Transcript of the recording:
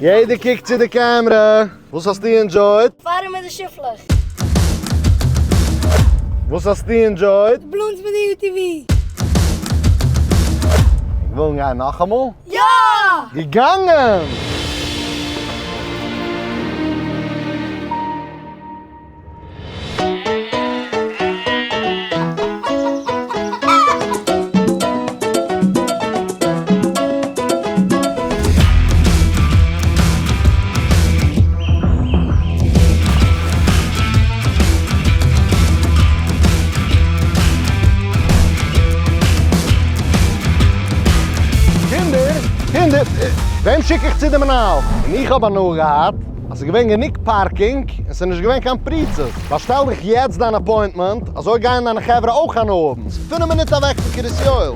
יעדער קוקט צו די camera. וואס האסטו enjoyed? פארן מיט די שיפלעך. וואס האסטו enjoyed? די balloons מיט די UTV. איך וויל גיין נאכאמאל? יא! געגאנגען! קינדער! קינדער! וועם שיק איך צו די מנהל? און איך האב הנאה געהאט אז ס'איז געווען גענוג parking און ס'איז נישט געווען קיין פריצות. באשטעל דיך יעצט דיין appointment, אזוי גייען דיינע חברה אויך הנאה האבן. ס'איז פינף מינוט אוועק פון קרית יואל.